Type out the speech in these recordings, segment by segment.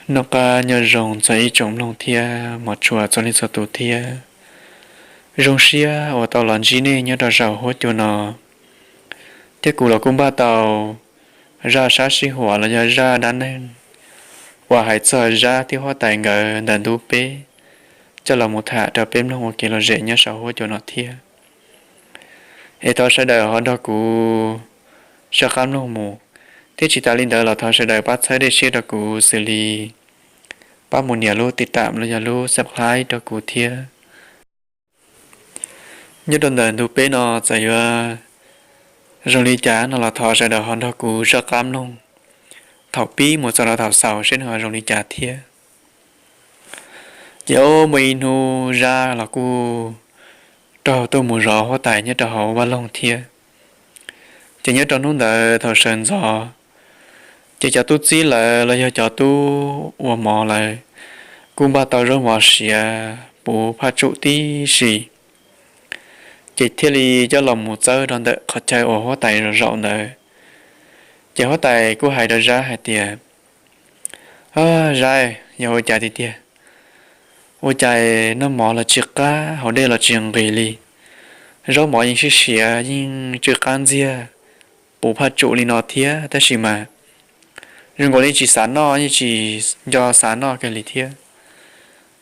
Noj qab nyob zoo txog ib tsoom mloog thiab mos tshua txhua leej txhua tus thiab. Zoo siab uas tau los ntsib nej nyob rau saum huab cua no, thiab kuv los kuj npaj tau zaj sab sij huam los yog zaj dab neeg uas hais txog Zab thiab huab tais nkawd ntawm ntu peb coj los mus tham rau peb mloog ua kev lom zem nyob saum huab cua no thiab. Es thov sawv daws ho nrog kuv soj qab mloog mus, thiab tsis tas li ntawd los thov sawv daws pab txhawb dej siab rau kuv xws li pab mus nias lub tiv tam los yog lub subscribe rau kuv thiab. Nyob rau ntawm ntu peb no txawm yuav zoo li cas no los thov sawv daws ho nrog kuv soj qab mloog thaum pib mus txog rau thaum xaus seb nws ho zoo li cas thiab. Ces muaj ib hnub Zab los kuj raug tuaj mus zov huab tais nyob rau hauv vaj loog thiab. Ces nyob rau hnub ntawd thaum sawv ntxov, ces cov tub txib lawv los yog cov tub ua mov lawv kuj npaj tau zaub mov siav puv phaj tsum tib si, ces thiaj li coj los mus txawb rau ntawm qhov chaw uas huab tais zaum zaum ntawd. Ces huab tais kuj hais rau Zab hais tias, Zab, yog ua cas tiag tiag? Ua cas noj mov los tsis qab, haus dej los tsis nqis li, zaub mov yeej siav siav yeej tsw qab ntxiag, puv phaj tsum li no thiab, tab sis mas zoo nkaus li tsis xav noj, yeej tsis nco xav noj kiag li thiab.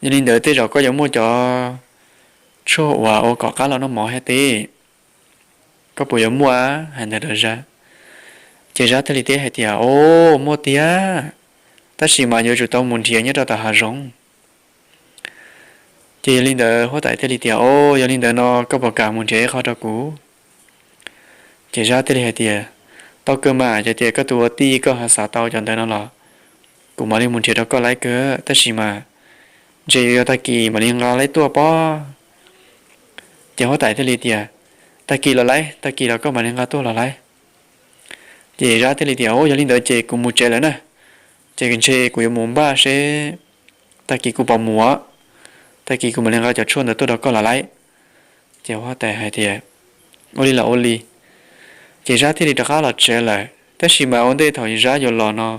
Yog li ntawd tej zaum koj yuav muaj cov tshuaj uas ua kom qab los noj mov thiab teb, koj puas yuav muaj? Hais ntawd rau Zab. Ces Zab thiaj li teb hais tias, O, muaj tiag, tab sis mas yuav tsum tau mus nrhiav nyob rau tom hav zoov. Ces yog li ntawd huab tais thiaj li tias, O, yog li ntawd no koj puas kam mus nrhiav ib qho rau kuv? Ces Zab thiaj li hais tias, Tau kawg mas, yog tias koj tus ua tij koj ho xav tau cov ntawd no los kuv mam li mus nrhiav rau koj lawm kawg, tab sis mas ntshe yuav yog tag kis mam li nqa lawv tuaj pob. Ces huab tais thiaj li tias, Tag kis los lawm, tag kis los koj mam li nqa tuaj los lawm. Ces Zab thiaj li tias, O, yog li ntawd ces kuv mus tsev lawm na, ces ntshe kuv yuav mus npaj seb tag kis kuv puas mus, tag kis kuv mam li nqa cov tshuaj ntawd tuaj rau koj los lawm. Ces huab tais hais tias, Ua li los ua li. Ces Zab thiaj li rov qab los tsev lawm, tab sis mas ua ntej thaum Zab yuav los no,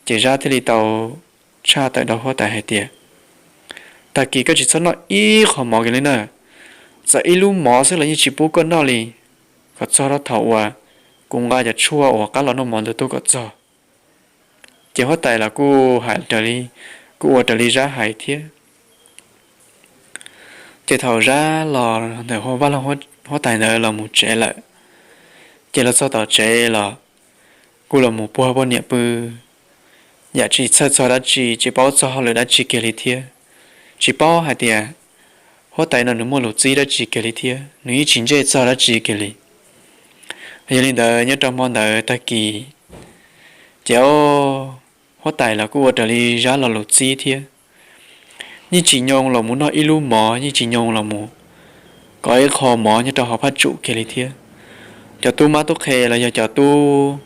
ces Zab thiaj li tau tshaj tawm rau huab tais hais tias, Tag kis koj tsis txhob noj ib qho mov kiag li na, txawm ib lub mov xwb los yeej tsis pub koj noj li, kom txog rau thaum uas kuv nqa cov tshuaj uas qab los noj mov ntawd tuaj kom txog. Ces huab tais los kuj hais raws li, kuj ua raws li Zab hais thiab. Ces thaum Zab los ntawm vaj loog huab tais ntawd los mus tsev lawm, ces los txog tom tsev los kuj los mus puag poj niam pw, yam tsis txhawj txog dab tsi, tsis paub txog hauj lwm dab tsi kiag li thiab, tsis paub hais tias huab tais no nws muaj lus txib dab tsi kiag li thiab, nws yeej tsis ntsej txog dab tsi kiag li. Yog li ntawd nyob rau hmo ntawd tag kis, ces huab tais los kuj ua raws li Zab lo lus txib thiab, yeej tsis nyoo los mus noj ib lub mov, yeej tsis nyoo los mus kov ib qho mov nyob rau hauv phab tsum kiag li thiab. Cov tub mab tub qhe los yog cov tub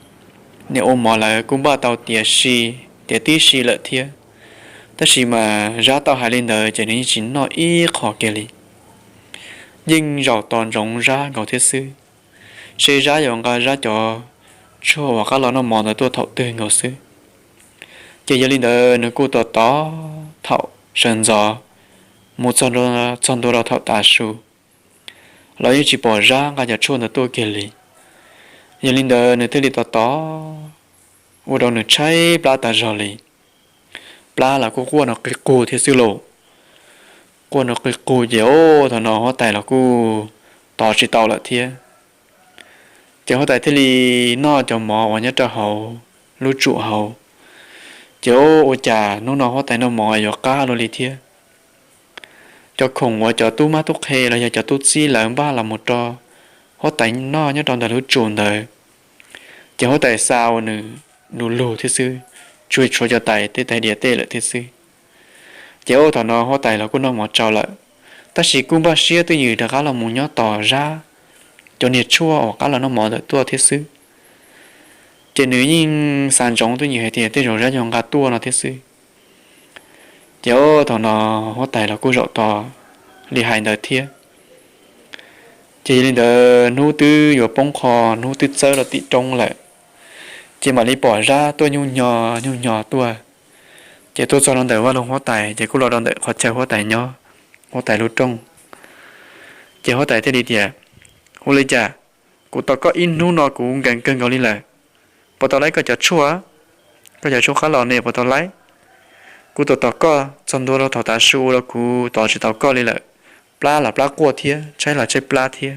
niam ua mov lawv kuj npaj tau tiav si, tiav tib si lawm thiab, tab sis mas Zab tau hais li ntawd ces nws yeej tsis noj ib qho kiag li. Yeej zaum tos ntsoov Zab nkaus thiab xwb, seb Zab yuav nqa Zab cov tshuaj uas qab los noj mov ntawd tuaj thaum twg nkaus xwb. Ces yog li ntawd nws kuj tos tos thaum sawv ntxov mus txog ntua rau thaum tav su los yeej tsis pom Zab nqa cov tshuaj ntawd tuaj kiag li. Yog li ntawd nws thiaj li tos tos ua rau nws tshaib plab tas zog li. Plab los kuj quaj nrov qig qug thiab xwb lauj. Quaj nrov qig qug ces thaum no huab tais los kuj tos tsis tau lawm thiab. Ces huab tais thiaj li noj cov mov uas nyob rau hauv lub tsum hauv. Ces ua cas hnub no huab tais noj mov yuav qab luaj li thiab. Cov khoom uas cov tub mab tub qhe los yog cov tub txib lawv npaj los mus rau huab tais noj nyob rau ntawm lub tsum ntawd, ces huab tais xa ua nws du lug thiab xwb, tsuas tshuav cov tais tej tais diav tej lawm thiab xwb. Ces thaum no huab tais los kuj noj mov tsau lawm, tab sis kuj npaj siab twj ywm rov qab los mus nyob tos Zab cov niag tshuaj uas qab los noj mov ntawd tuaj thiab xwb. Ces nws yeej xav ntsoov twj ywm hais tias tej zaum Zab yuav nqa tuaj no thiab xwb. Ces thaum no huab tais los kuj zaum tos li hais ntawd thiab. Ces yog li ntawd hnub twb yuav poob qho, hnub twb txawb rau tim roob lawm, ces mam li pom Zab tuaj nyuj nyo nyuj nyo tuaj. Ces tuaj txog rau ntawm vaj loog huab tais, ces kuj los rau ntawm qhov chaw huab tais nyob, huab tais lub rooj. Ces huab tais thiaj li tias, Ua li cas kuv tos koj ib hnub no kuv nkees kawg nkaus li lawm, puas tau laib koj cov tshuaj, koj cov tshuaj qab los ne puas tau laib? Kuv tos tos koj txog ntua rau thaum tav su ua rau kuv tos tsis tau koj li lawm, plab los plab quaj thiab tshaib los tshaib plab thiab.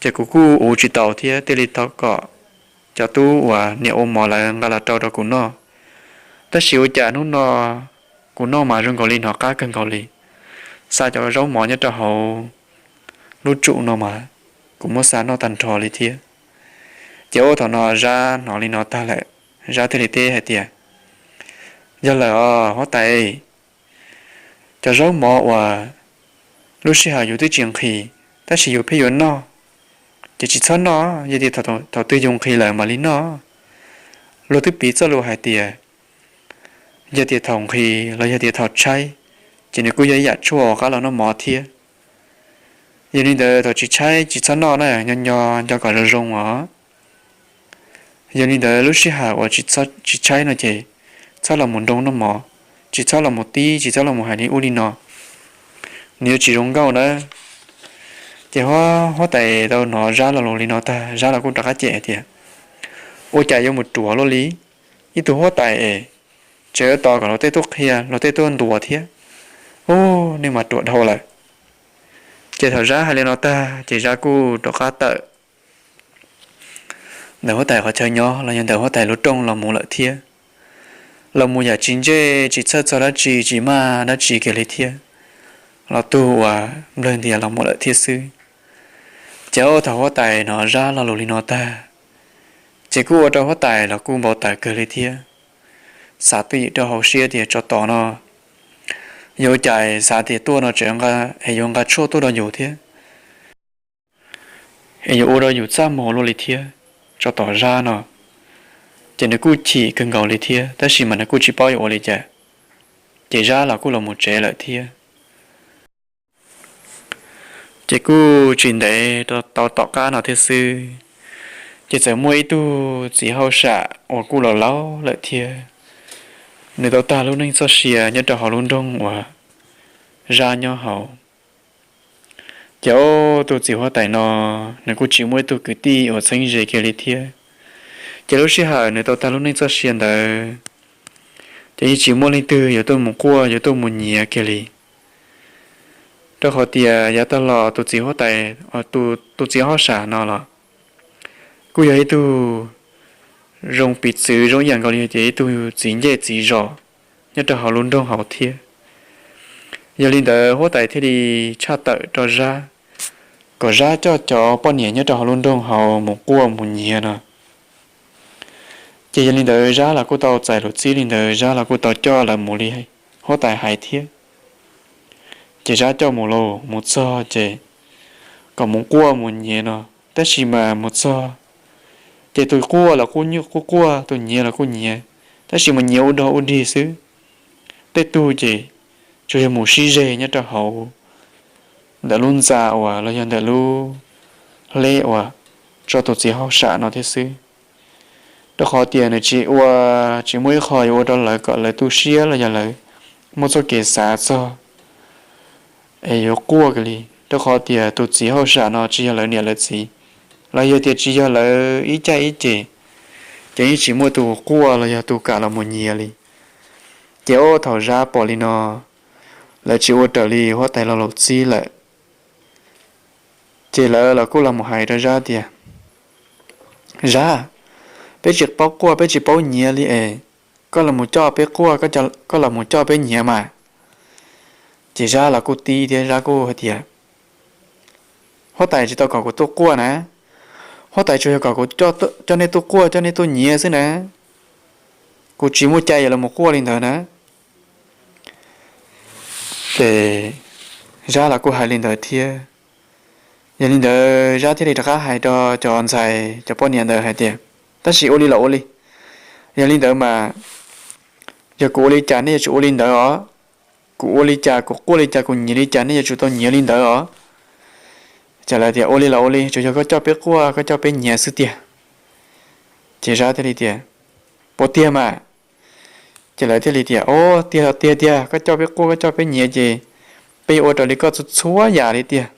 Ces kuv kuj ua tsis tau thiab thiaj li thov kom cov tub uas niam ua mov lawv nqa los rau rau kuv noj. Tab sis ua cas hnub no kuv noj mas zoo nkaus li hnov qab kawg nkaus li, xa cov zaub mov nyob rau hauv lub tsum no mas kuv muab xa noj tag nrho li thiab. Ces ua thaum no Zab hnov li no tag lawm, Zab thiaj li teb hais tias, Yog lawm os huab tais, cov zaub mov uas lub sij hawm yus twb tsis nqhis tab sis yus pheej yuav noj, ces tsis txhob noj, yog tias thaum twg yus nqhis lawm mam li noj. Luag twb piv txoj lus hais tias yog tias thaum nqhis los yog tias thaum tshaib, ces nws kuj yog ib yam tshuaj uas qab los noj mov thiab. Yog li ntawd thaum tsis tshaib tsis txhob noj na, nyo nyo nco kom zoo zoo os. Yog li ntawd lub sij hawm uas tsis tshaib no ces txhob los mus nroo noj mov, tsis txhob los mus tib, tsis txhob los mus hais li ub li no, nws yuav tsis zoo nkauj nawb. Ces huab tais tau hnov Zab lo lus li no tag, Zab los kuj rov qab cem hais tias, Ua cas yuav mus ruam luaj li, ib tug huab tais es tseem tos kom luag tej tuaj qhia, luag tej tuaj ntuas thiab. Ub, nej mas ruam dhau lawm. Ces thaum Zab hais li no tag ces Zab kuj rov qab tawm ntawm huab tais qhov chaw nyob los yog ntawm huab tais lub rooj los mus lawm thiab. Los mus yam tsis ntsej tsis txhawj txog dab tsi, tsis maj dab tsi kiag li thiab, los tug uas nplawg ntias los mus lawm thiab xwb. Ces ua thaum huab tais hnov Zab lo lus li no tag, ces kuj ua rau huab tais los kuj npau taws kawg li thiab, xav twj ywm rau hauv siab tias tsov tom no yuav ua cas xav tias tuaj no tseem es yuav nqa tshuaj tuaj rau yus thiab, es yuav ua rau yus txaj muag luaj li thiab. Tsov tom Zab no ces nws kuj chim kawg nkaus li thiab, tab sis mas nws kuj tsis paub yuav ua li cas, ces Zab los kuj los mus tsev lawm thiab. Ces kuj tsis ntev tau tom qab no thiab xwb, ces txawm muaj ib tug txiv hauj sam uas kuj laus laus lawm thiab, nws tau tag lub neej txoj sia nyob rau hauv lub nroog uas Zab nyob hauv. Ces tus txiv huab tais no nws kuj tsis muaj ib tug kwv tij uas txheeb ze kiag li thiab. Ces lub sij hawm nws tau tag lub neej txoj sia ntawd, ces yeej tsis muaj leej twg yuav tuaj mus quaj yuav tuaj mus nyiav kiag li, rau qhov tias yav tag los tus txiv huab tais, tus txiv hauj sam no los kuj yog ib tug zoo piv txwv zoo ib yam nkaus li tias ib tug txiv ncej txiv zos nyob rau hauv lub nroog hauv thiab. Yog li ntawd huab tais thiaj li tshaj tawm rau Zab, kom Zab coj cov poj niam nyob rau hauv lub nroog hauv mus quaj mus nyiav no. Ces yog li ntawd Zab los kuj tau txais lus txib li ntawd, Zab los kuj tau coj lawv mus li huab tais hais thiab. Ces Zab coj mus lauj, mus txog ces kom mus quaj mus nyiav no, tab sis mas mus txog ces tus quaj los quaj quaj, tus nyiav los kuj nyiav, tab sis mas nyiav ua dog ua dig xwb. Tej tug ces tsuas yog mus sib zeg nyob rau hauv ntawm lub ntxa uas los yog ntawm lub hleb uas tso tus txiv hauj sam no thiab xwb, rau qhov tias nws tsis ua, tsis muaj ib qho yuav ua rau lawv kom lawv tu siab los yog lawv muaj txoj kev xav txog es yuav quaj kiag li, rau qhov tias tus txiv hauj sam no tsis yog lawv niam lawv txiv, los yog tias tsis yog lawv ib caj ib ces, ces yeej tsis muaj tus quaj los yog tus kam los mus nyiav li. Ces ua thaum Zab pom li no, lawv tsis ua raws li huab tais lo lus txib lawm. Ces lawv los kuj los mus hais rau Zab tias, Zab, peb tsis paub quaj peb tsis paub nyiav li es koj los mus coj peb quaj, koj los mus coj peb nyiav mas. Ces Zab los kuj tib thiab, Zab kuj hais tias, Huab tais tsis tau kom kuv tuaj quaj na, huab tais tsuas yog kom kuv coj nej tuaj quaj coj nej tuaj nyiav xwb na, kuv tsis muaj cai yuav los mus quaj li ntawd na. Ces Zab los kuj hais li ntawd thiab. Yog li ntawd Zab thiaj li rov qab hais rau cov ntxhais cov poj niam ntawd hais tias, Tab sis ua li los ua li, yog li ntawd mas yog kuv ua li cas nej yuav tsum ua li ntawd os. Kuv ua li cas, kuv quaj li cas, kuv nyiav li cas nej yuav tsum tau nyiav li ntawd os. Ces lawv tias, Ua li los ua li, tsuas yog koj coj peb quaj koj coj peb nyiav xwb tiag. Ces Zab thiaj li tias, Puas tiag mas? Ces lawv thiaj li tias, Ob, tiag tiag tiag, koj coj peb quaj koj coj peb nyiav ces peb yuav ua raws li koj txhua txhua yam li tiag.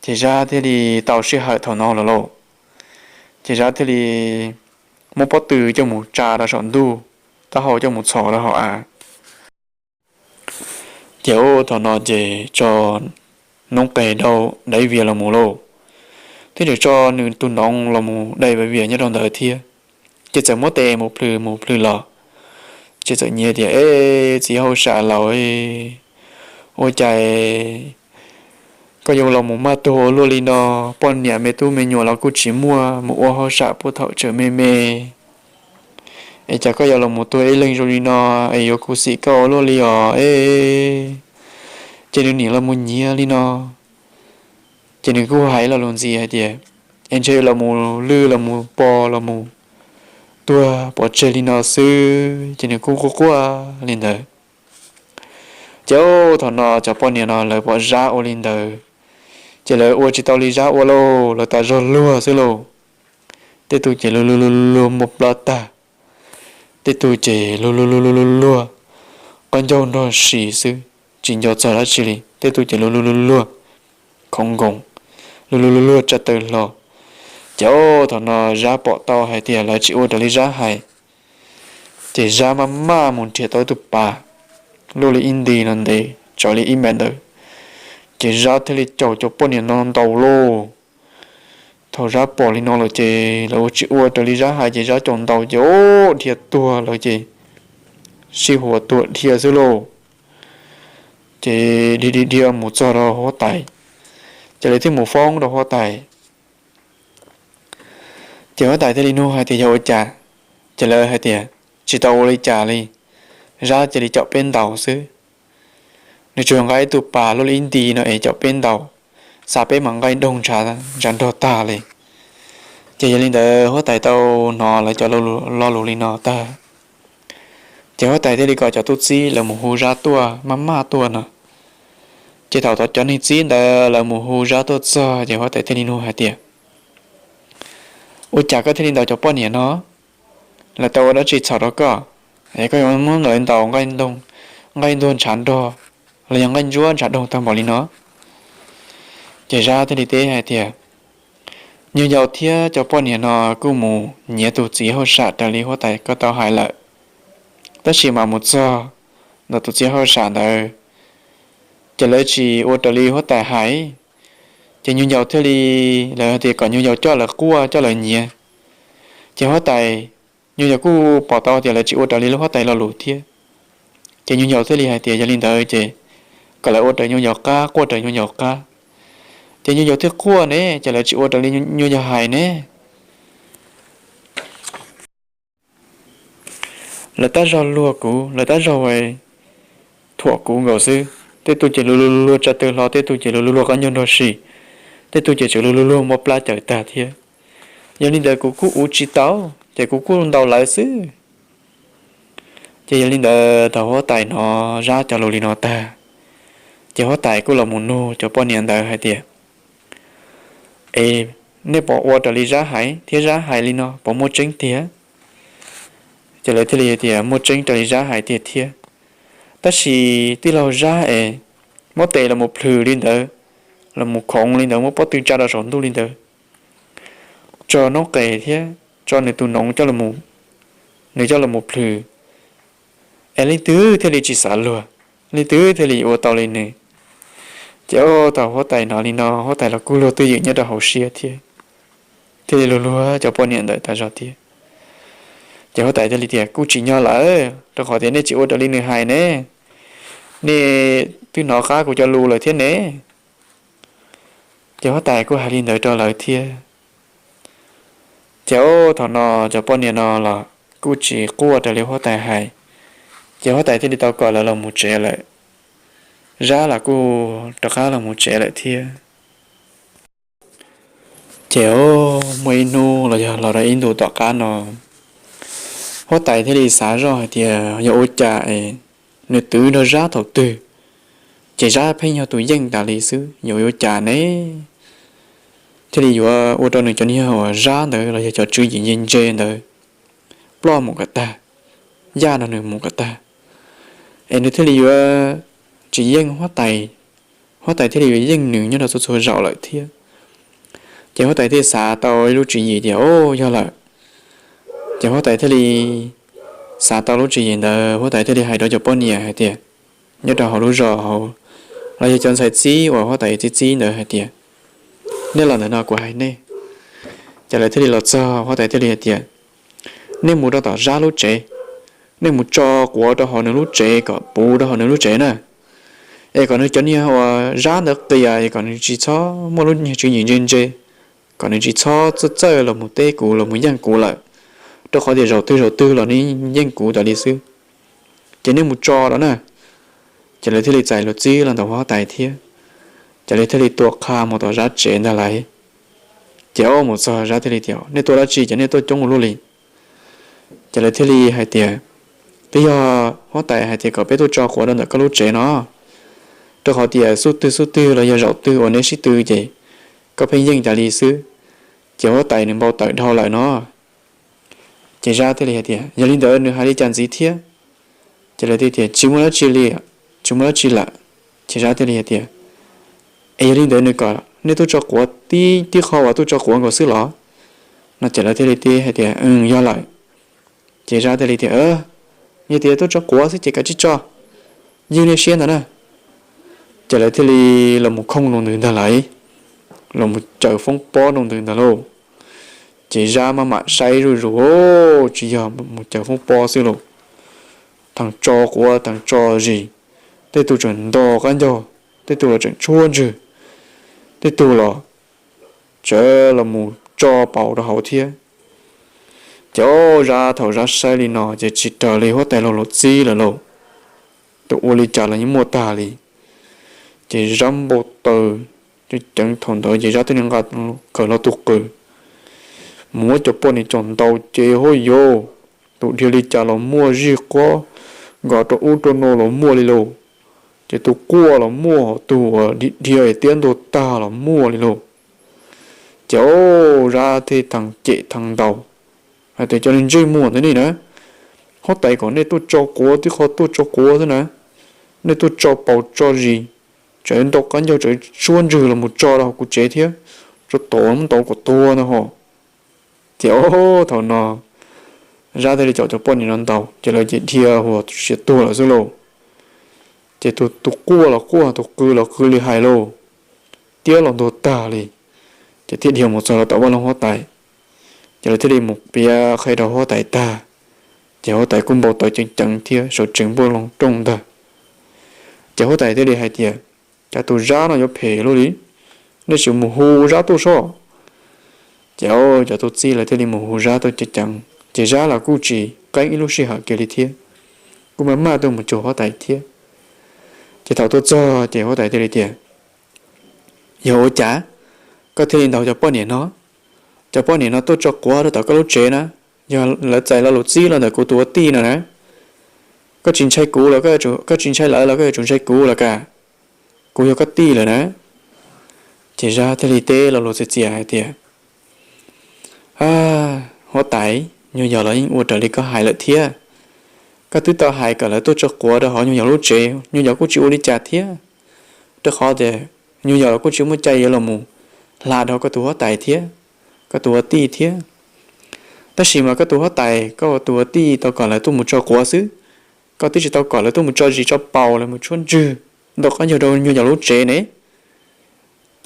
Ces Zab thiaj li tau sij hawm thaum no lawm lauj. Ces Zab thiaj li muab pob tw coj mus tsa rau saum ntuj, taub hau coj mus txhos rau hauv av. Ces ub thaum no ces tso noob qes dau daiv vias los mus lauj, thiab tseem tso nws tus noov los mus dai vias nyob rau ntawd thiab. Ces txawm muab tes mus plhws mus plhws los, ces txawm nyiav tias, Eb, txiv hauj sam laus, ua cas koj yuav los mus maj tuag ua luaj li no? Poj niam me tub me nyuam los kuj tsis muaj, mus ua hauj sam puag thaum tseem me me, es cas koj yuav los mus tuag ib leeg zoo li no, es yuav khuv xim koj ua luaj li os. Ces nws niam los mus nyiav li no, ces nws kuj hais lo lus ntxiv hais tias, Es ntshe los mus lwj los mus pov los mus tuag pov tseg li no xwb. Ces nws kuj quaj quaj li ntawd. Ces ub thaum no cov poj niam no lawv pom Zab ua li ntawd, ces lawv ua tsis tau li Zab ua lauj, lawv tas zog luag xwb lauj. Tej tug ces luag luag luag luag luag muaj plab tag, tej tug ces luag luag luag luag luag luag qab ncaug nrog si xwb, tsis nco txog dab tsi li. Tej tug ces luag luag luag luag khoov nkoos, luag luag luag luag tsa taw hlo. Ces ub thaum no Zab pom tau hais tias lawv tsis ua raws li Zab hais, ces Zab maj maj mus nrhiav tau ib tug pas luaj li ib nti no ntev tsawv li ib mev ntawd, ces Zab thiaj li caum cov poj niam no ntaus lauj. Thaum Zab pom li no lawm ces lawv ua tsis ua raws li Zab hais ces Zab caum ntaus ces ub dhia tuag lawm ces sib huas tuag dhia xwb lauj. Ces dhia dhia dhia mus txog rau huab tais, ces lawv thiaj mus foob rau huab tais. Ces huab tais thiaj li nug hais tias yog ua cas, ces lawv hais tias tsis tau ua li cas li, Zab cia li caum peb ntaus xwb. Nws tsuas nqa ib tug pas luaj li ib nti no es caum peb ntaus, xa peb mas nqaij doog ntshav nrog tag li. Ces yog li ntawd huab tais tau hnov lawv cov lo lus li no tag, ces huab tais thiaj li kom cov tub txib lawv mus hu Zab tuaj maj maj tuaj no. Ces thaum cov neeg txib ntawd lawv mus hu Zab tuaj txog ces huab tais thiaj li nug hais tias ua cas koj thiaj li ntaus cov poj niam no? Lawv tau ua dab tsi txhaum rau koj es koj yuav muab nkawd ntaus nqaij ntuag ntshav nrog los yog nqaij ntsuab ntshav doog tag npaum li no? Ces Zab thiaj li teb hais tias nyuag yaus thiab cov poj niam no kuj mus nyiav tus txiv hauj sam raws li huab tais koj tau hais lawm, tab sis mas mus txog ntawm tus txiv hauj sam ntawd ces lawv tsis ua raws li huab tais hais. Ces nyuag yaus thiaj li, lawv hais tias kom nyuag yaus coj lawv quaj coj lawv nyiav. Ces huab tais, nyuag yaus kuj pom tau tias lawv tsis ua raws li lub huab tais lo lus thiab. Ces nyuag yaus thiaj li hais tias yog li ntawd ces kom lawv ua raws nyuag yaus qab, quaj raws nyuag yaus qab. Ces nyuag yaus thiaj quaj ne, ces lawv tsis ua raws li nyuag yaus hais ne. Lawv tab zog luag kuv, lawv tab zog thuam kuv nkaus xwb. Tej tug ces luag luag luag tsa taw hlo, tej tug ces luag luag luag qab ncaug nrog si, tej tug ces tseem luag luag luag muab plab cawm tag thiab. Yog li ntawd kuv kuj ua tsis tau, ces kuv kuj ntaus lawv xwb. Ces yog li ntawd thaum huab tais hnov Zab cov lus li no tag, ces huab tais kuj los mus nug cov poj niam ntawd hais tias es nej puas ua raws li Zab hais thiab, Zab hais li no puas muaj tseeb tiag? Ces lawv thiaj li tias muaj tseeb raws li Zab hais tiag thiab, tab sis tij laug Zab es muab tes los mus plhws li ntawd, los mus khoov li ntawd, muab pob tw tsa rau saum ntuj li ntawd, tso noob qes thiab tso nws tus noov, nws coj los mus plhws es leej twg thiaj li tsis xav luag, leej twg thiaj li ua tau li nws. Ces ub thaum huab tais hnov li no huab tais los kuj luag twj ywm nyob rau hauv siab thiab, thiaj li luag luag cov poj niam ntawd tas zog thiab. Ces huab tais thiaj li tias kuv tsim nyog lawm rau qhov tias nej tsis ua raws li nws hais ne, nej twb hnov qab kuv cov lus lawm thiab ne. Ces huab tais kuj hais li ntawd rau lawv thiab. Ces ub thaum no cov poj niam no los kuj tsis quaj raws li huab tais hais, ces huab tais thiaj li tau kom lawv los mus tsev lawm. Zab los kuj rov qab los mus tsev lawm thiab. Ces ub muaj ib hnub los yog los rau ib ntus tom qab no, huab tais thiaj li xav zoj hais tias yog ua cas es nws twv nrog Zab thaum twg, ces Zab pheej yog tus yeej tas li xwb, yuav ua cas ne thiaj li yuav ua rau nws cov niag uas Zab ntawd los yog cov tswv yim ntse ntawd ploj mus kom tag. yaj nrog nws mus kom tag, es nws thiaj li yuav tsis yeej huab tais, huab tais thiaj li yuav yeej nws nyob rau txhua txhua zaus lawm thiab. Ces huab tais thiaj xav tau ib lub tswv yim tias, o, yog lawm. Ces huab tais thiaj li xav tau lub tswv yim ntawd, huab tais thiaj li hais rau cov poj niam hais tias, nyob rau hauv lub zos hauv, los yog cov ntxhais txib uas huab tais txib txib ntawd hais tias, nej los ntawm no kuv hais nej. Ces lawv thiaj li los txog, huab tais thiaj li hais tias, nej mus rau tom Zab lub tsev, nej mus tso quav rau hauv nws lub tsev kom puv rau hauv nws lub tsev na, es kom nws cov niag uas Zab ntawd qias es kom nws tsis txhob muaj lub niag tswv yim ntse ntse, kom nws tsis txhob txawj txawj los mus teb kuv los mus yeej kuv lawm, rau qhov tias zaum twg zaum twg los nws yeej kuv tas li xwb. Ces nej mus tso rau na. Ces lawv thiaj li txais lus txib los ntawm huab tais thiab. Ces lawv thiaj li tua qha mus tom Zab tsev ntag lauj. Ces ob mus txog Zab thiaj li tias, nej tua dab tsi ces nej tuaj coob ua luaj li? Ces lawv thiaj li hais tias, twb yog huab tais hais tias kom peb tuaj tso quav rau ntawm koj lub tsev no, rau qhov tias xub twg xub twg los yog zaum twg uas neb sib tw ces koj pheej yeej tas li xwb, ces huab tais nws npau taws dhau lawm no. Ces Zab thiaj li hais tias, yog li ntawd nws hais li cas ntxiv thiab? Ces lawv thiaj tias, tsis muaj dab tsi li, tsis muaj dab tsi lawm. Ces Zab thiaj li hais tias, es yog li ntawd nws kom nej tuaj tso quav tib tib qho uas tuaj tso quav nkaus xwb los? No ces lawv thiaj li teb hais tias, yog lawm. Ces Zab thiaj li tias, yog tias tuaj tso quav xwb ces kav tsij tso, ywg nej siab ntag na. Ces lawv thiaj li los mus khooj rau ntawd ntag lauj, los mus caws foob pob rau ntawd ntag lauj. Ces Zab maj mam saib zuj zus, tsis yog mus caws foob pob xwb lauj, thaas tso quav thaas tso zis, tej tug tseem nto qab ncaug, tej tug los tseem tshuab ntswg, tej tug los tseem los mus tso paus rau hauv thiab. Ces o, Zab thaum Zab saib li no ces tsis raws li huab tais laug lus txib lawm lauj, tus ua li cas los yeej muaj tag li. Ces Zab npau taws ceev ceev, thaum ntawd ces Zab thiaj li nqa kawm lo tus qws mus muab cov poj niam caum ntaus ces hauj yauv, tus dhia li cas los muaj, zij quab nkag rau ub rau no los muaj li lauj. Ces tus quaj los muaj, tus uas dhia dhia tiab ntuag tag los muaj li lauj. Ces o, Zab thiaj thaas cem thaas ntaus hais tias, cov niag ntsej muag ntawd nej na, huab tais kom nej tuaj tso quav tib qho tuaj tso quav xwb na, nej tuaj tso paus tso zis, tseem nto qab ncaug tseem tshuab ntswg los mus tso rau hauv kuv tsev thiab, tso tom muab ntaus kom tuag ntag ho. Ces o, thaum no Zab thiaj li caum cov poj niam no ntaus ces lawv ces dhia huas siav tuag lawm xwb lauj. Ces tus quaj los quaj, tus qw los qw li hais lauj, tiab los ntuag tag li. Ces thiaj dhia mus txog rau tom vaj loog huab tais, ces lawv thiaj li mus piav qhia rau huab tais tag. Ces huab tais kuj npau taws ceev ceev thiab sawv tsees npuaj loo rooj ntag. Ces huab tais thiaj li hais tias, cas tus Zab no yuav phem luaj li, nej sim mus hu Zab tuaj soj. Ces cov tub txib lawv thiaj li mus hu Zab tuaj ceev ceev, ces Zab los kuj tsis qeeb ib lub sij hawm kiag li thiab, kuj maj maj tuaj mus cuag huab tais thiab. Ces thaum tuaj txog ces huab tais thiaj li tias, yog ua cas koj thiaj li ntaus cov poj niam no? Cov poj niam no tuaj tso quav rau tom koj lub tsev na, yog lawv txais lo lus txib los ntawm kuv tus ua tij no na. Koj tsis ntshai kuv los, koj tsis ntshai lawv los koj yuav tsum ntshai kuv los ka, kuv yog koj tij lawm na. Ces Zab thiaj li teb lo lus txias txias hais tias, huab tais, nyuag yaus los yeej ua raws li koj hais lawm thiab. Koj twb tau hais kom lawv tuaj tso quav rau hauv nyuag yaus lub tsev, nyuag yaus kuj tsis ua li cas thiab, rau qhov tias nyuag yaus los kuj tsis muaj cai yuav los mus hla dhau koj tus huab tais thiab, koj tus ua tij thiab. Tab sis mas koj tus huab tais, koj tus ua tij tau kom lawv tuaj mus tso quav xwb, koj twb tsis tau kom lawv tuaj mus tso zis tso paus, lawv mus tshuab ntswg, ntaus qab ncaug rau nyuag yaus lub tsev ne.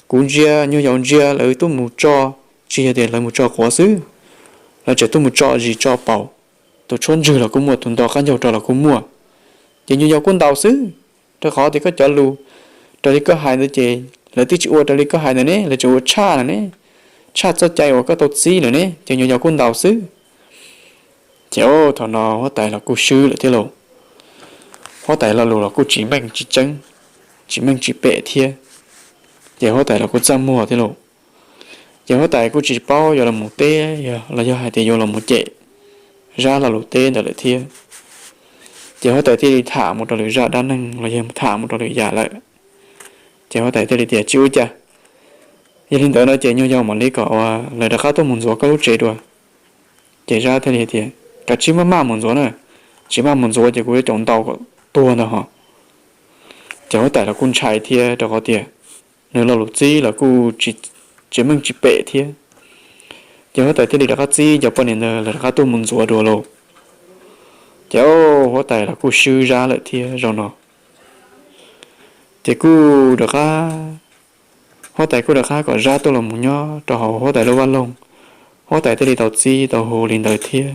Kuv ntsia, nyuag yaus ntsia lawv tuaj mus tso, tsis yog tias lawv mus tso quav xwb, lawv tseem tuaj mus tso zis tso paus, tus tshuab ntswg los kuj muaj, tus ntaus qab ncaug rau los kuj muaj. Ces nyuag yaus kuj ntaus xwb, rau qhov tias koj cov lus raws li koj hais ntawd ces lawv twb tsis ua raws li koj hais ntawd ne, lawv tseem ua tshaj lawm ne, tshaj txoj cai uas koj tau txib lawm ne, ces nyuag yaus kuj ntaus xwb. Ces thaum no huab tais los kuj swb lawm thiab lauj. Huab tais lo lus los kuj tsis meej tsis tseeb, tsis meej tsis pem thiab, ces huab tais los kuj txaj muag thiab lauj. Ces huab tais kuj tsis paub yuav los mus teb los yog hais tias yuav los mus cem Zab lo lus teb ntawd lawm thiab. Ces huab tais thiaj li tham mus rau lwm zaj dab neeg los yog tham mus rau lwm yam lawm. Ces huab tais thiaj li tias, tsis ua cas, yog li ntawd no ces nyuag yaus mam li kom lawv rov qab tuaj mus ntxuav koj lub tsev dua. Ces Zab thiaj li tias, kav tsij maj maj mus ntxuav na, tsis maj mus ntxuav ces kuv yuav caum ntaus kom tuag ntag hos. Ces huab tais los kuj ntshai thiab rau qhov tias nws lo lus txib los kuj tsis meej tsis pem thiab. Ces huab tais thiaj li rov qab txib cov poj niam ntawd los rov qab tuaj mus ntxuav dua lauj. Ces huab tais los kuj swb Zab lawm thiab zaum no. Ces kuj rov qab, huab tais kuj rov qab kom Zab tuaj los mus nyob rau hauv huab tais lub vaj loog. Huab tais thiaj li tau txib tau hu li ntawd thiab.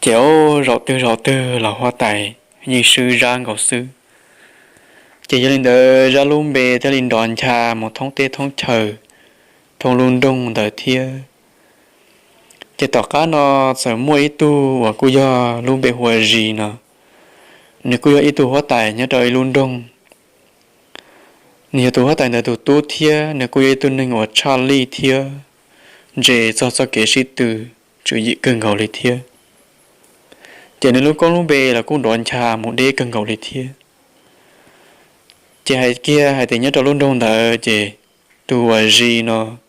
Ces zaum twg zaum twg los huab tais yeej swb Zab nkaus xwb. Ces yog li ntawd Zab lub npe thiaj li nrov ncha mus thoob teb thoob chaw, thoob lub nroog ntawd thiab. Ces tom qab no txawm muaj ib tug uas kuj yog lub npe hu ua Zis no, nws kuj yog ib tug huab tais nyob rau ib lub nroog. Nws yog tus huab tais ntawd tus tub thiab nws kuj yog ib tug neeg uas tshaj lij thiab ntse txog txoj kev sib tw tswv yim kawg nkaus li thiab. Ces nws lub koob lub npe los kuj nrov ncha mus deb kawg nkaus li thiab. Ces hais kiag hais tias nyob rau lub nroog ntawd ces tus uas Zis no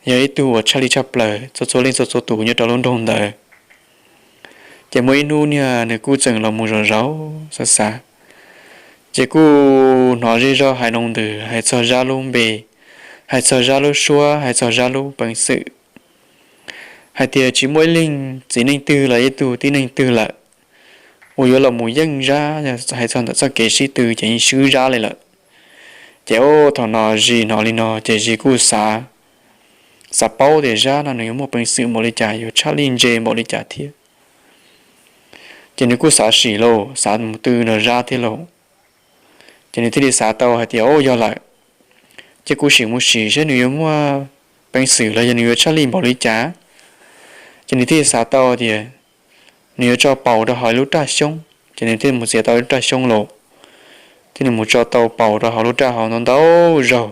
yog ib tug uas tshaj lij tshaj plaws txhua txhua leej txhua txhua tus nyob rau lub nroog ntawd. Ces muaj ib hnub niag nws kuj tseem los mus zov zauv xav xav, ces kuj hnov zej zog hais loo ntws hais txog Zab lub npe, hais txog Zab lub suab, hais txog Zab lub peev xwm, hais tias tsis muaj ib leej txiv neej twg los ib tug tib neeg twg lawm uas yuav los mus yeej Zab, hais txog ntawm txoj kev sib tw ces yeej swb Zab li lawm. Ces thaum no Zis hnov li no ces Zis kuj xav, xav paub tias Zab no nws yuav muaj peev xwm npaum li cas, yuav tshaj lij ntse npaum li cas thiab. Ces nws kuj xav sim lauj, xav mus tw nrog Zab thiab lauj. Ces nws thiaj li xav tau hais tias, Au, yog lawm, ces kuv sim mus sim saib nws yuav muaj peev xwm los yog nws yuav tshaj lij npaum li cas. Ces nws thiaj li xav tau tias nws yuav tso paus rau hauv lub raj xyoob, ces nws thiaj mus txiav tau lub raj xyoob lauj, thiaj li mus tso tau paus rau hauv lub raj hauv ntau ntau zaug.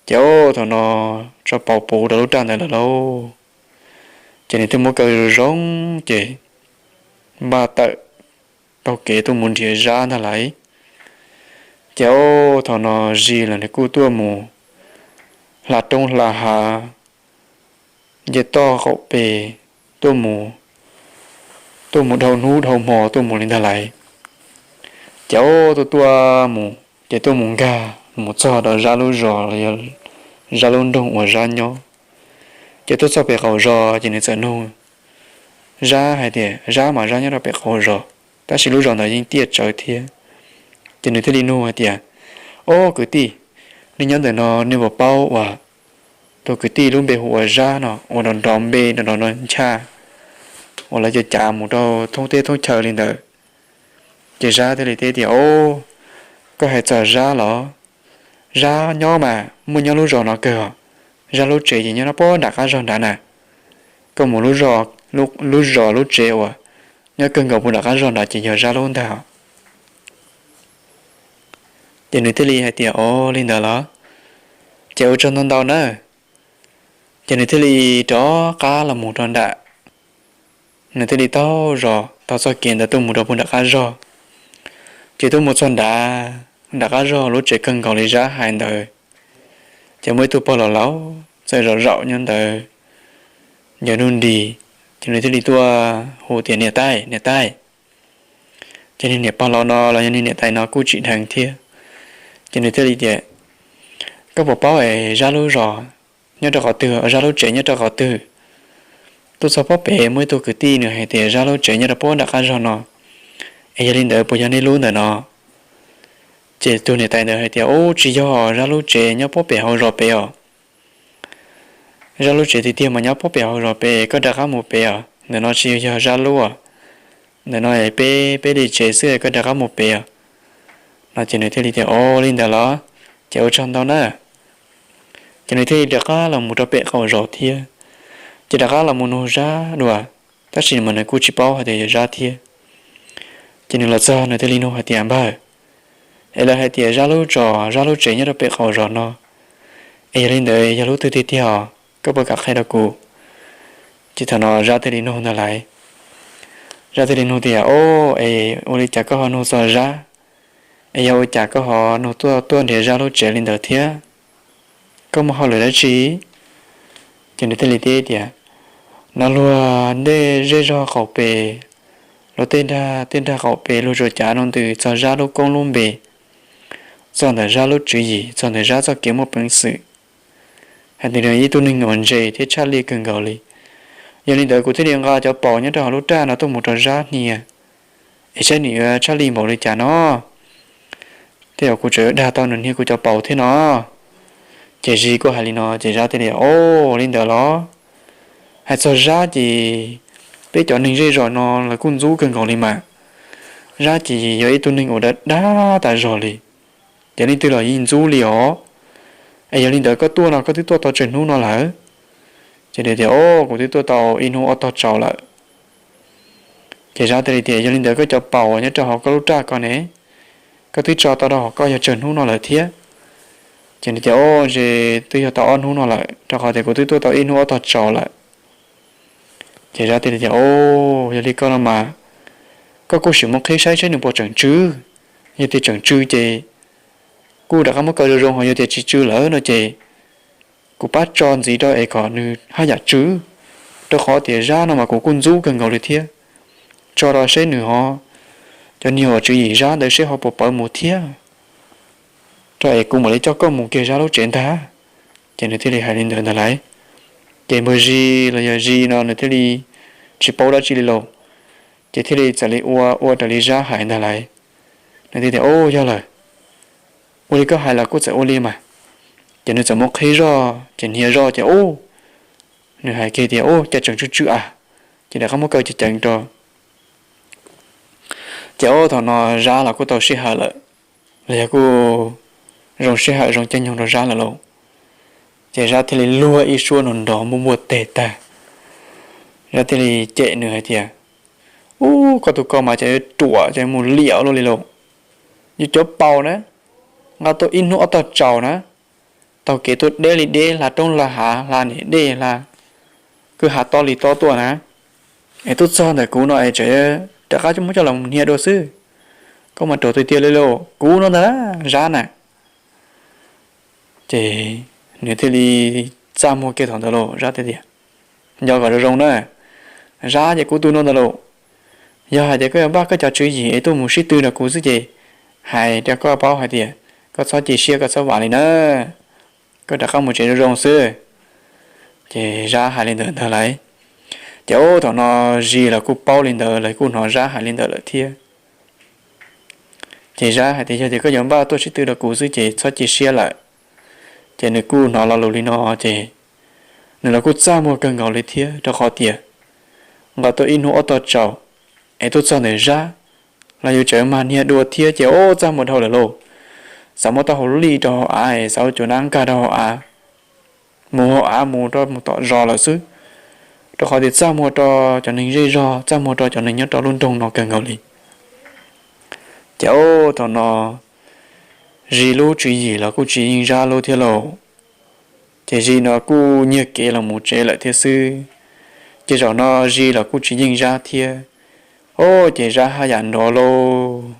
Ces thaum no tso paus puv rau lub raj ntawd lawm lauj, ces nws thiaj muab kaw zoo zoo, ces npaj tawm taug kev tuaj mus nrhiav Zab ntag lauj. Ces thaum no Zis los nws kuj tuaj mus hla roob hla hav, nce toj qaum pes, tuaj mus, tuaj mus dhau hnub dhau hmo tuaj mus li ntag lauj. Ces tuaj tuaj mus ces tuaj mus nkag mus txog rau Zab lub zos los yog Zab lub nroog uas Zab nyob. Ces tuaj txog pem qaum zos ces nws txawm nug Zab hais tias, Zab mas Zab nyob rau pem qaum zos, tab sis lub zos ntawd yeej tiaj tsawv thiab. Ces nws thiaj li nug hais tias, Au kwv tij, nej nyob ntawm no nej puas paub uas tus kwv tij lub npe hu ua Zab no uas nrov nrov npe nrov nrov ncha uas lawv cav cav mus rau thoob teb thoob chaw li ntawd? Ces Zab thiaj li teb tias, Au, koj hais txog Zab los? Zab nyob mas muaj nyob lub zos no kawg os. Zab lub tsev ces nyob rau puag nram qab zog nrad na. Koj mus lub zos, lub zos lub tsev uas nyob kawg nkaus puag nram qab zog nrad ces yog Zab lub ntag. Ces nws thiaj li hais tias, Au, li ntawd los? Ces ua tsaug ntau ntau na. Ces nws thiaj li rov qab los mus rau nram, nws thiaj li taug zos taug txoj kev ntawd tuaj mus rau puag nram qab zog. Ces tuaj mus txog nrad, nram qab zog lub tsev kawg nkaus li Zab hais ntawd, ces muaj ib tug pog laus laus txawm zaum zaum nyob ntawd, ncaws nruj nris. Ces nws thiaj li tuaj hu tias, Niam tais, niam tais. Ces niag niam pog laus no los yog niag niam tais no kuj tsim dheev thiab. Ces nws thiaj li tias, Koj puas paub es Zab lub zos nyob rau qhov twg, Zab lub tsev nyob rau qhov twg? Tuaj txog pob pem muaj ib tug kwv tij nws hais tias Zab lub tsev nyob rau puag nram qab zog no, es yog li ntawd puas yog nej lub ntawm no? Ces tus niam tais ntawd hais tias, Ub, tsis yog, Zab lub tsev nyob pob pem hauv zos pem os. Zab lub tsev tiag tiag mas nyob pob pem hauv zos pem, koj rov qab mus pem os, ntawm no tsis yog Zab lub. Ntawm no peb, peb li tsev xwb, koj rov qab mus pem os. No ces nws thiaj li tias, Au, li ntawd los? Ces ua tsaug ntau na. Ces nws thiaj li rov qab los mus rau pem qaum zos thiab. Ces rov qab los mus nug Zab dua, tab sis mas nws kuj tsis paub hais tias yog Zab thiab. Ces nws los txog nws thiaj li nug hais tias, Npawg, es lawv hais tias Zab lub zos, Zab lub tsev nyob rau pem qaum zos no, es yog li ntawd yog lub twg tiag tiag os, koj puas kam qhia rau kuv? Ces thaum no Zab thiaj li nug ntag lauj. Zab thiaj li nug tias, Au, es ua li cas koj ho nug txog Zab? Es yog ua cas koj ho nug tuaj tuaj nrhiav Zab lub tsev li ntawd thiab? Koj muaj hauj lwm dab tsi? Ces nws thiaj li teb tias, no luag tej zej zog qaum pes, luag tej nrag tej nrag qaum pes luag tsuas cav no ntws txog Zab lub koob lub npe, txog ntawm Zab lub tswv yim, txog ntawm Zab txoj kev muaj peev xwm, hais tias nws yog ib tug neeg uas ntse thiab tshaj lij kawg nkaus li. Yog li ntawd kuv thiaj li nqa cov paus nyob rau hauv lub raj no tuaj mus rau Zab hnia, es saib nws yuav tshaj lij npaum li cas no, thiab kuv tseem dag tau nws hnia kuv cov paus thiab no. Ces Zis kuj hais li no ces Zab thiaj li, O, li ntawd los? Hais txog Zab ces peb cov neeg zej zos no lawv kuj ntxub kawg nkaus li mas. Zab ces yog ib tug neeg uas dag dag tas zog li, ces leej twg los yeej ntxub li os. Es yog li ntawd koj tuaj no koj twb tuaj tau tsawg hnub no lawm? Ces nws tias, O, kuv twb tuaj tau ib hnub ob tog tsaus lawm. Ces Zab thiaj li tias, Yog li ntawd koj cov paus nyob rau hauv koj lub raj ko ne, koj twb tso tau rau hauv koj yog tsawg hnub no lawm thiab? Ces nws tias, O, ze twb yog tau ob hnub no lawm, rau qhov tias kuv twb tuaj tau ib hnub ob tog tsaus lawm. Ces Zab thiaj li tias, O, yog li koj no mas, koj kuj sim mus qhib saib saib nws puas tseem tsw. Yog tias tseem tsw ces kuj rov qab muab kaw zoo zoo, ho yog tias tsis tsw lawm no ces kuv pab tso ntxiv rau es kom nws haj yam tsw, rau qhov tias Zab no mas kuv kuj ntxub kawg nkaus li thiab. Tso rau seb nws ho, cov niag uas tswv yim Zab ntawd seb ho puas pawv mus thiab, rau es kuv mam li coj koj mus kiag Zab lub tsev ntag. Ces nws thiaj li hais li ntawd ntag lauj. Ces npawg Zis los yog Zis no nws thiaj li tsis paub dab tsi li lauj, ces thiaj li txawm li ua ua raws li Zab hais ntag lauj. Nws thiaj tias, O, yog lawm, ua li koj hais los kuj txawm ua li mas. Ces nws txawm mus qhib zog ces hnia zog ces, U, nws hais kiag tias, U, cas tseem tsw tsw a. Ces rov qab muab kaw ceev ceev rau. Ces ub, thaum no Zab los kuj tau sij hawm lawm, los yog kuj zoo sij hawm zoo caij nyoog rau Zab lawm lauj. Ces Zab thiaj li luag ib suab nrov nrov npuaj npuaj teg tag. Zab thiaj li cem nws hais tias, Ub, koj tus ko mas cas yuav ruam, cas mus liam luaj li lauj. Yus cov paus na, nqa tuaj ib hnub ob tog tsaus na, taug kev tuaj deb li deb, hla roob hla hav, hla niam dej, hla kwj ha tob li tob tuaj na, es tuaj txog ntawm kuv no es tseem rov qab muab coj los hnia dua xwb. Koj mas ruam tiag tiag li lauj, kuv no ntag Zab na. Ces nws thiaj li txaj muag kiag thaum ntawd lauj, Zab thiaj tias, Nco kom zoo zoo na, Zab ces kuv tus no ntag lauj. Yog hais tias koj yuav npaj koj cov tswv yim es tuaj mus sib tw rau kuv xwb ces hais rau koj paub hais tias koj txhob cia siab, koj txhob vam li na, koj rov qab mus tsev zoo zoo xwb. Ces Zab hais li ntawd ntag lauj. Ces ub, thaum no Zis los kuj paub li ntawd, lawv kuj hnov Zab hais li ntawd lawm thiab. Ces Zab hais tias, Yog tias koj yuav npaj tuaj sib tw rau kuv xwb ces txhob cia siab lawm. Ces nws kuj hnov lo lus li no ces nws los kuj txaj muag kawg nkaus li thiab, rau qhov tias nqa tuaj ib hnub ob tog tsaus es tuaj txog ntawm Zab los yus tseem mag hnia dua thiab ces ub, txaj muag dhau lawm lauj. Xav muab taub hau lij rau hauv av, xav ua cuav nab nkag rau hauv av, mus hauv av mus rau mus tom zos lawm xwb, rau qhov tias txaj muag rau cov neeg zej zog, txaj muag rau cov neeg nyob rau lub nroog no kawg nkaus li. Ces ub, thaum no Zis lub tswv yim los kuj tsis yeej Zab lub thiab lauj. Ces Zis no kuj nyiag kev los mus tsev lawm thiab xwb. Ces zaum no Zis los kuj tsis yeej Zab thiab. Ub, ces Zab haj yam nrov lauj,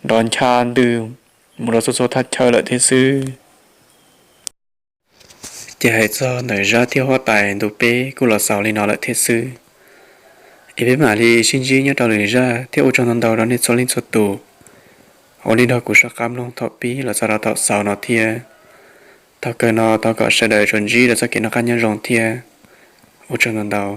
nrov ncha ntws mus rau txhua txhua thaj chaw lawm thiab xwb. Ces hais txog ntawm Zab thiab huab tais ntu peb kuj los xaus li no lawm thiab xwb. Es peb mam li sib ntsib nyob rau lwm zaj thiab ua tsaug ntau ntau rau nej txhua leej txhua tus uas li nrog kuv soj qab mloog thaum pib los txog rau thaum xaus no thiab. Thaum kawg no thov kom sawv daws tsuas ntsib rau txoj kev noj qab nyob zoo thiab ua tsaug ntau ntau.